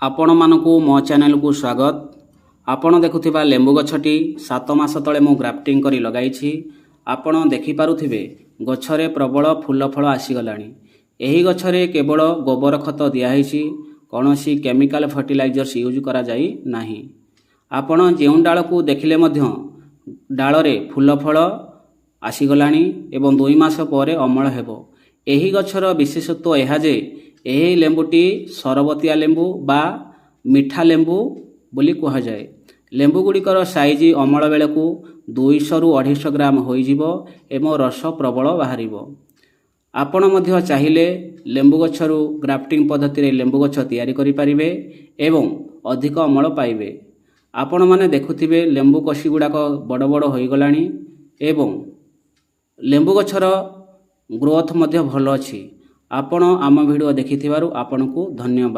ଆପଣମାନଙ୍କୁ ମୋ ଚ୍ୟାନେଲକୁ ସ୍ୱାଗତ। ଆପଣ ଦେଖୁଥିବା ଲେମ୍ବୁ ଗଛଟି 7 ମାସ ତଳେ ମୁଁ ଗ୍ରାଫ୍ଟିଂ କରି ଲଗାଇଛି। ଆପଣ ଦେଖିପାରୁଥିବେ, ଗଛରେ ପ୍ରବଳ ଫୁଲ ଫଳ ଆସିଗଲାଣି। ଏହି ଗଛରେ କେବଳ ଗୋବର ଖତ ଦିଆହେଇଛି, କୌଣସି କେମିକାଲ ଫର୍ଟିଲାଇଜର୍ସ ୟୁଜ୍ କରାଯାଇ ନାହିଁ। ଆପଣ ଯେଉଁ ଡାଳକୁ ଦେଖିଲେ ମଧ୍ୟ ଡାଳରେ ଫୁଲ ଫଳ ଆସିଗଲାଣି ଏବଂ 2 ମାସ ପରେ ଅମଳ ହେବ। ଏହି ଗଛର ବିଶେଷତ୍ୱ ଏହା ଯେ ଏହି ଲେମ୍ବୁଟି ସରବତିଆ ଲେମ୍ବୁ ବା ମିଠା ଲେମ୍ବୁ ବୋଲି କୁହାଯାଏ। ଲେମ୍ବୁ ଗୁଡ଼ିକର ସାଇଜ୍ ଅମଳ ବେଳକୁ 200ରୁ 250 ଗ୍ରାମ ହୋଇଯିବ ଏବଂ ରସ ପ୍ରବଳ ବାହାରିବ। ଆପଣ ମଧ୍ୟ ଚାହିଁଲେ ଲେମ୍ବୁ ଗଛରୁ ଗ୍ରାଫ୍ଟିଂ ପଦ୍ଧତିରେ ଲେମ୍ବୁ ଗଛ ତିଆରି କରିପାରିବେ ଏବଂ ଅଧିକ ଅମଳ ପାଇବେ। ଆପଣମାନେ ଦେଖୁଥିବେ, ଲେମ୍ବୁ କଷି ଗୁଡ଼ାକ ବଡ଼ ବଡ଼ ହୋଇଗଲାଣି ଏବଂ ଲେମ୍ବୁ ଗଛର ଗ୍ରୋଥ୍ ମଧ୍ୟ ଭଲ ଅଛି। ଆପଣ ଆମ ଭିଡ଼ିଓ ଦେଖିଥିବାରୁ ଆପଣଙ୍କୁ ଧନ୍ୟବାଦ।